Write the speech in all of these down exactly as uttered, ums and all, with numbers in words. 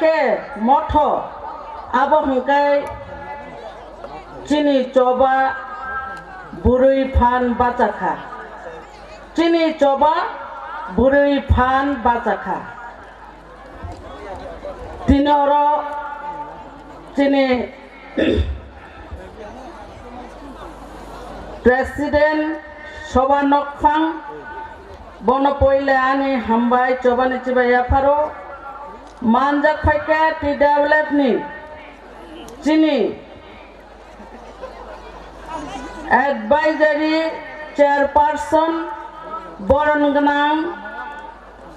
Khe motho abo hwnkhe chini choba bwrwi phan bachakha. Chini choba bwrwi phan bachakha. Tini oro chini President Soba Nokphang, bono poila ani hambai chobani chibai yapharo manjak phaikha T W F ni chini Advisory Chairperson boron gwnang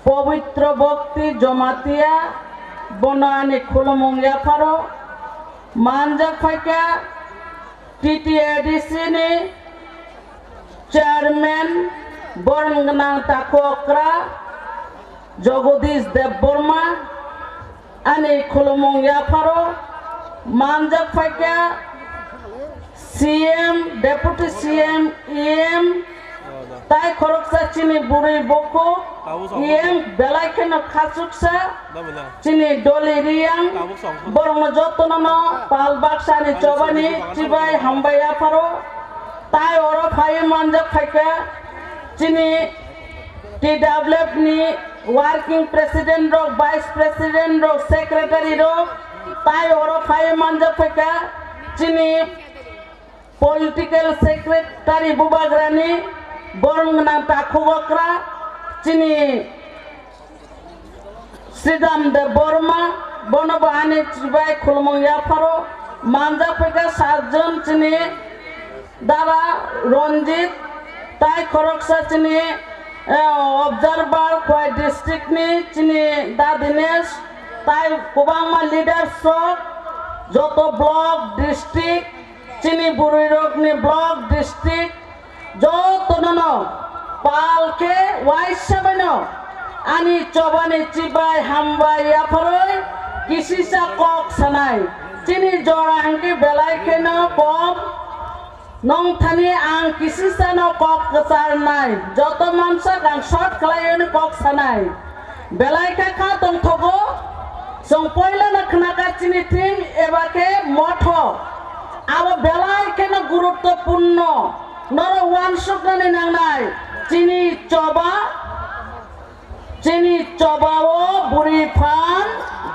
Pabitra Bhakti Jamatia, bono ani khulumung yapharo manjak phaikha T T A D C ni Chairman boron gwnang takhuk okra Jagadish Debbarma, ani khulumung yapharo manjak phaikha C M, Deputy C M, E M, tai khoroksa chini bwrwi bukhuk, E M belai kheno khachuksa, chini Doli Riyang, borokno jotono no pal baksani chobani chibai hambai yapharo, tai oro phaiwi manjak phaikha chini T W F ni working president rok, vice president rok, secretary rok, tai oro phai manjak phaikha chini political secretary bubagrani borom gwnang takhuk okra chini Sridham Debbarma, bono bo ani chibai khulumung yapharo manjak phaikha satjon chini Dara Ranjit, tai khoroksa chini, eh, observer Khowai district ni chini Da Dinesh, tai kwbangma leaders rok, joto block, district, chini bwrwi rok ni block, district, joto no no pal khe waisa bai no ani chobani chibai hambai yapharwi kisisa kok sanai. Chini jora hwnkhe belai kheno kom. Nongthani ang kisisano kok kwcharnai, joto mansak ang short khlaiwi kok sanai. Belai kha kha tongthogo, chwng poilano khnakha chini theme eba khe motho. Abo belai kheno guruttopurno, norok uansuknani nangnai. Chini choba Chini chobao bwrwi phan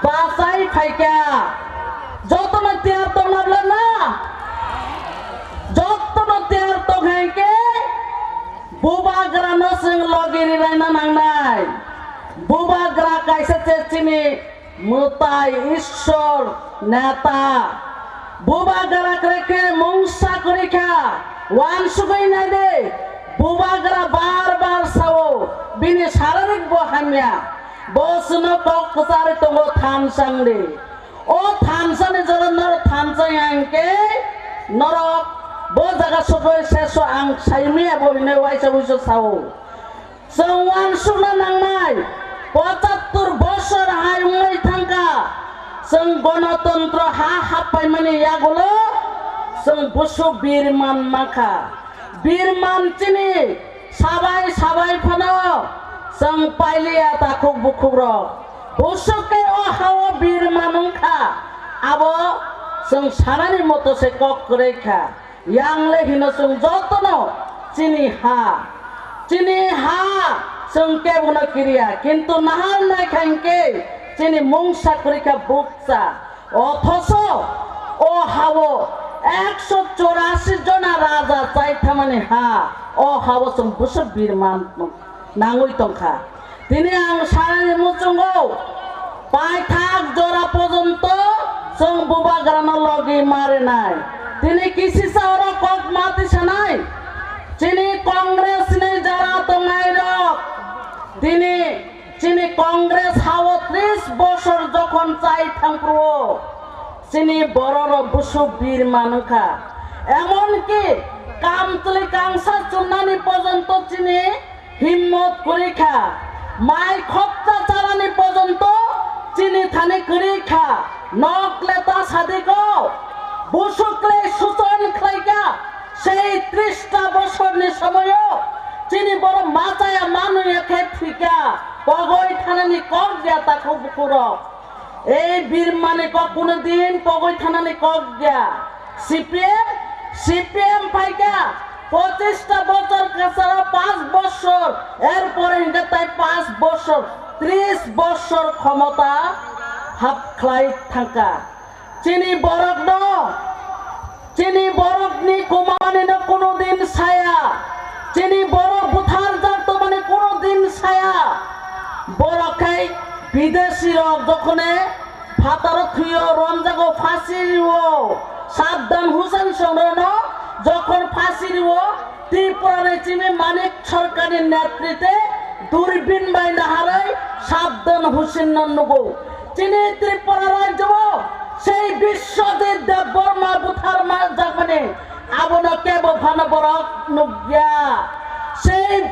bachai phaikha. Jotono tiyar tongna bwla na? Jotono tiyar tong hai khe bubagrano chwng logi riraina nangnai. Bubagra kaisa se chini mwtai Ishwar neta. Bubagra kwrwi khe mungsa kwrwi kha, uansugwi nai de. Bubagra bar bar sao, bini sararik bo hamya. Bo chwngno kok kwcharwi tongo thansa wngdi. O thansani jora norok thansa ya hwnkhe norok bo jaga sogwi seso ang saimaya bo hinwi waisa wuisu sao. Chwng uansukna nangnai, pochattor bosor hai wngwi thangkha. Chwng gonotontro ha happaimani yagulo chwng busuk birman mankha. Birman chini sabai sabai phano chwng pailiya takhuk bukhukrok. Busuk khe o hao birman wngkha. Abo chwng sanani moto se kok kwrwi kha. Yang le hino chwng jotono chini ha, chini ha chwng kebono kiriya, kintu nahar nai kha hinkhe chini mungsa kwrwi kha bukcha. Othoso o hao ekso chorasi jona raja chai thamani ha, o hao chwng busuk birman nangwi tongkha. Tini ang sanani muchungo paithak jora pojonto chwng bubagrano logi marinai. Tini kisisa oro kok mati sanai. Chini Congress ni jora tongnai rok. Tini chini Congress hao tris bosor jokhon chai thangphruo. Chini bororok busuk birman wngkha. Emonki kamtwlwi kangsa chumnani pojonto chini himmot kwrwi kha, mai khopcha chanani pojonto chini thani kwrwi kha, nok le ta sadiko, busuk le suchon khlai kha, sei trista bosorni somoio chini borok machaya manwi khe thwikha, pogoi thanani kok ya takhuk bukhurok. Ei birmani kok kuno din pogwi thanani kok ya. C P M, C P M phaikha pochista bochor kasaro panch bochor, erpore hinkhe tai panch bochor, tris bochor khomota hap khlai thangkha. Chini borokno, chini borokni kumanino kuno din saya, chini borok butharjak tongmani kuno din saya. Borok khai bidesi rok jokhone phataro thuyo, romjago, phasi rio, Saddam Hussein songrono jokhon phasi rio, Tripura ni chimi Manik Sarkarni netritwe durbin bai naharwi Saddam Hussein no nugo. Chini Tripura rajyo o sei Biswajit Debbarma butharma jakmani abono kebo phano borok nukya. Sei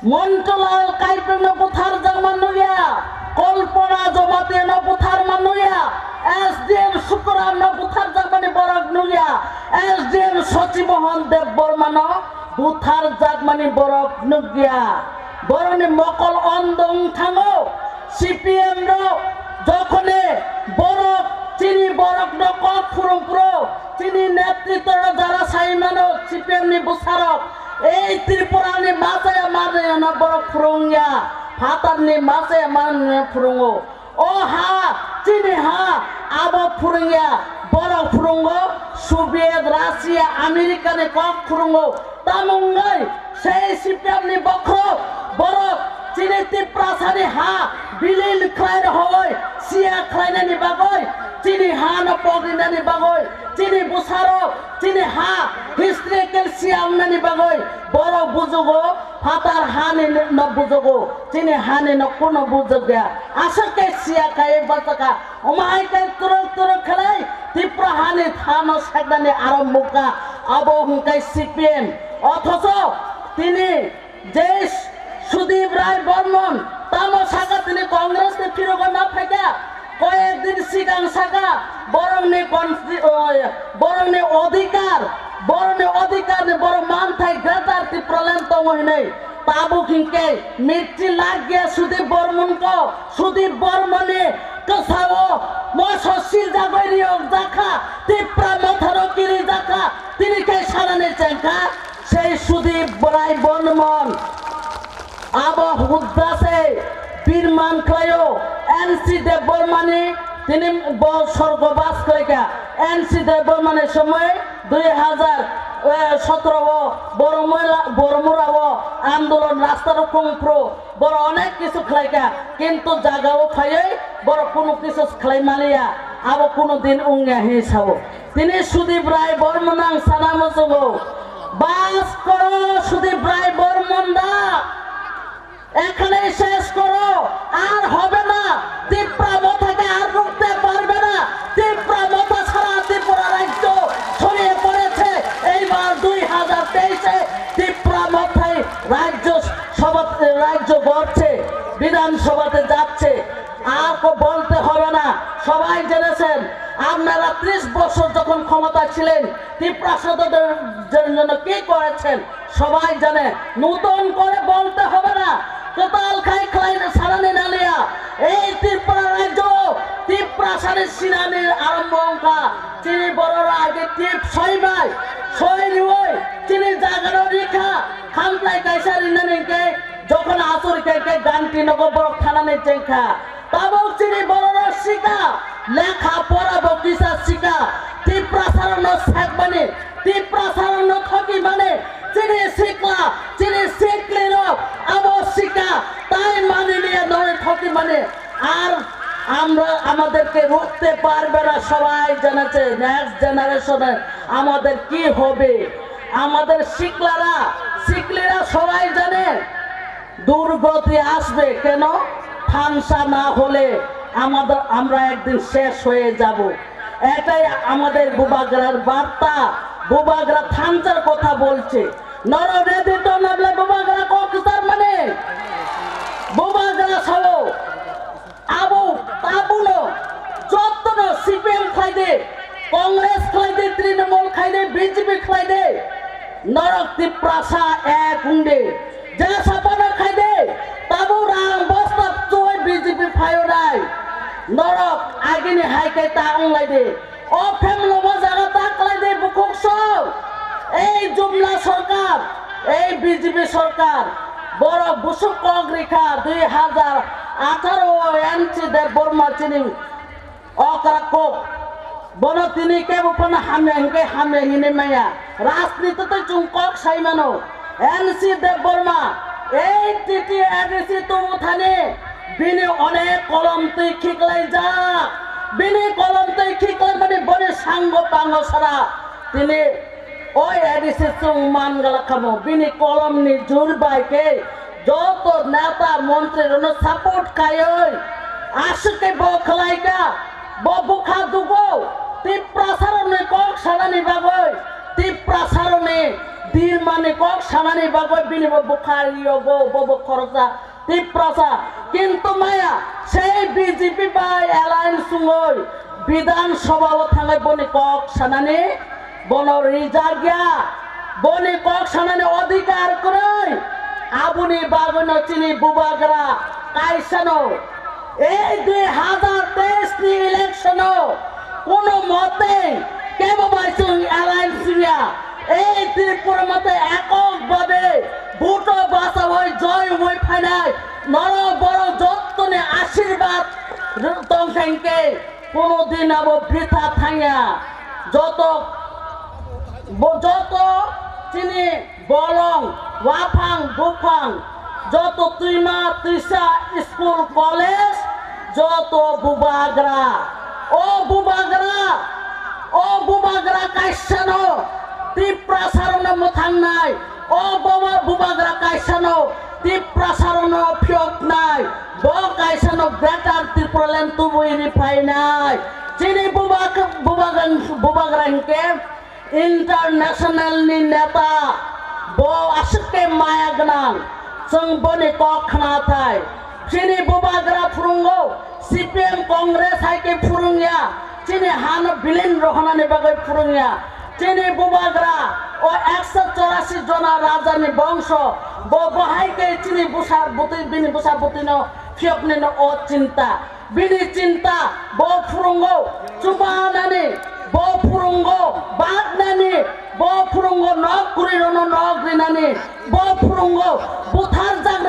Montu Lal Kaitor no butharjakma nukya, Kalpana Jamatia no butharma nukya, S D M Sukaram no butharjakmani borok nukya, S D M Sachi Mohan Debbarma no butharjakmani borok nukya. Borokni mokol ondong thango. C P M rok jokhone borok chini borokno kok phurung phuro, chini netritwno jara sai mano C P M ni bwsarok, ei Tripura ni machaya manriyano borok phurungya, phatarni machaya manriyano phurungo. O ha, chini ha, abo phurungya, borok phurungo, Soviet, Russia, America ni kok phurungo. Tamo wngwi sei C P M ni bokhorok borok chini Tiprasani ha bilil khlai rohoi siya khlainani bagwi, chini ha no pogrinani bagwi, chini bwsarok, chini ha historical siya wngnani bagwi borok bujugo, phatar hani no bujugo, chini hani no kuno bujukya. Aswk khe siya kaiwi bachakha. Omo hai khe turuk turuk khlai Tipra hani thano saknani arombokha, abo hwnkhe C P M. Othocho tini je Sudip Rai Bormon tamo saka tini Congress ni phirogwi ma phaikha, koyek din sikang saka borokni konsti-, oi, borokni odhikar, borokni odhikar ni borok manthai Greater Tipraland tongo hinwi. Tabuk hinkhe mithi lagya Sudip Bormon ko, Sudip Bormon ni kwsao moso siljagwi riyok jakha, Tipra motharo kiri jakha, tini khe sanani chengkha sei Sudip Rai Bormon. Abo hudda se birman khlaio, N C Debbarmani tini bo sorgo bas khlaikha, N C Debbarmani somoi dui hajar sotro o Boromura, Boromura o andolon rasta rok kung phuru borok onek kisu khlaikha, kintu jaga o phaiwi borok kunu kisu khlai maliya, abo kunu din wngya hinwi sao. Tini Sudip Rai Bormon ang sana muchungo, bas koro Sudip Rai Bormon da. এখানেই শেষ করো, আর হবে না। তিপ্রা মথাকে আর রুখতে পারবে না। তিপ্রা মথা সারা ত্রিপুরা রাজ্য ছড়িয়ে পড়েছে। এইবার দুই হাজার তেইশে তিপ্রা মথাই রাজ্য সভা, রাজ্য গড়ছে, বিধানসভাতে যাচ্ছে। আর কো বলতে হবে না, সবাই জেনেছেন। আপনারা ত্রিশ বছর যখন ক্ষমতা ছিলেন, তিপ্রা সাধুদের জন্য কি করেছেন? সবাই জানে, নতুন করে বলতে হবে না। Kwtal khai khlai sanani naliya. Ei Tripura rajyo, Tiprasani sinani arombo wngkha. Chini borok age tip soibai, soi rioi, chini jagano rikha, khamplai kaisa rinani hwnkhe, jokhon asuri khe, khe ganti nogo borok thanani chengkha. Tabuk chini borokno sika, lekha pora bo kisa sika, Tiprasarokno sakmani, Tiprasarokno thokimani, chini sikla, chini siklirok abo sika, tai maniliya noi thokimani. আর আমরা, আমাদেরকে রুখতে পারবে না, সবাই জানেছে, নেক্সট জেনারেশনে আমাদের কি হবে, আমাদের সিকলারা, সিকলিরা সবাই জানে। দুর্গতি আসবে কেন? থামসা না হলে আমাদের, আমরা একদিন শেষ হয়ে যাব। এটাই আমাদের বুবাগ্রার বার্তা। বুবাগ্রা থামসার কথা বলছে। নর রেডি তো নাবলে বুবাগ্রা কক্সর মানে বুবাগ্রা সহ Abo, tabuno, jottono C P M khlaide, Congress khlaide, Trinamool khlaide, B J P khlaide, norok Tiprasa ek wngde. Jesapano khlaide, tabu rang bosta choi B J P phaio nai. Norok agini hai khe ta wng lai di. O family bo jaga ta khlai di bukhuk song. Ei Jumla sorkar, ei B J P sorkar, borok busuk kok rikha dui hazar atharo o N C Debbarma chini okra kok. Bono tini kebo phano hamya hinkhe hamya hinwi maya. Rajniti tei chwng kok sai mano. N C Debbarma, ei T T A D C tubu thani, bini onek kolom twi khiklaijak. Bini kolom twi khiklaimani boni sango pango sara. Tini o A D C chwng man gala kamo. Bini kolomni jur bai khe joto neta montri rokno support khaiwi aswk khe bo khlai kha. Bo bwkha dugo Tiprasarokni kok sanani bagwi, Tiprasarokni dirmani kok sanani bagwi bini bo bwkha yogo, bo bo khoroksa Tiprasa. Kintu maya sei B J P bai alliance wngwi Bidhan Sabha o thangwi boni kok sanani bono rijak ya. Boni kok sanani odhikar kwrwi. Aboni bagwino chini bubagra kaisano ei dui hazar teis ni election o kono motei kebo bai chwng alliance ya. Ei Tripura motei ekok babe vote o bachawi joy wngwi phainai norok borok jottoni ashirbad tongkha hinkhe kono din abo britha thangya. Joto bo joto chini bolong, waphang, buphang, joto twima, twisa, school, college, joto bubagra. O bubagra, o bubagra kaisano Tiprasarokno mwthangnai. O bobo bubagra kaisano Tiprasarokno phiyoknai. Bo kaisano Greater Tipraland tubui ri phainai. Chini bubak-, bubagra, bubagra hinkhe international ni neta, bo aswk khe maya gwnang, chwng boni kok khna thai. Chini bubagra phwrwngo, C P M Congress hai khe phwrwngya, chini hano bilin rohonani bagwi phwrwngya. Chini bubagra o ekso chorasi jona rajani bongso, bo bahai khe chini bwsa bwtwi, bini bwsa bwtwino phiyoknino o chinta. Bini chinta, bo phwrwngo chubanani, bo phwrwngo baknani, bo phwrwngo nok kwrwirokno nok rinani, bo phwrwngo butharjak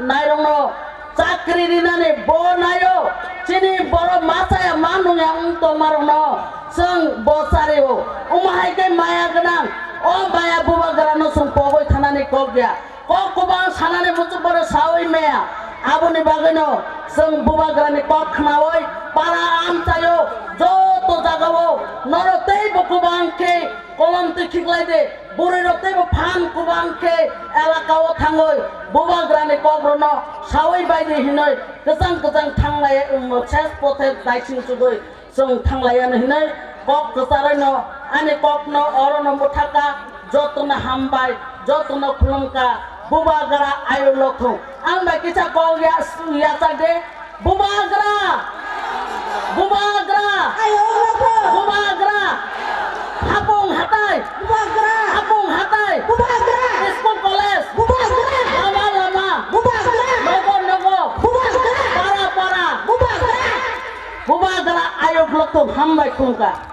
nairokno chakri rinani, bo naio. Chini borok machaya manungya wng tongmarokno chwng bo chario. Omo hai khe maya gwnang, o maya bubagrano chwng pogwi thanani kok ya. Kok kwbang sanani muchungmano saui maya. Aboni bagwino chwng bubagrani kok khnaui para amchaio joto jagao norok teibo kwbang khe kolom twi khiklai de. Bwrwirok teibo phan kwbang khe elakao thangwi bubagrani kokrokno saui bai di hinwi kwchang kwchang thanglai, um, ses pothe daising chugwi chwng thanglaiya hinwi kok kwcharwi no ani kok no oro no mwthaka. Joto no hambai, joto no khulumkha. Bubagra ayuk lothung. Ang bai kisa kok ya, yachak de. Bubagra! Bubagra! Ayuk lothung! Bubagra! Hapung hatai! Bubagra! Hapung hatai! Bubagra! School college! Bubagra! Lama lama! Bubagra! Nogo nogo! Bubagra! Para para! Bubagra! Bubagra ayuk lothung hambai khungkha.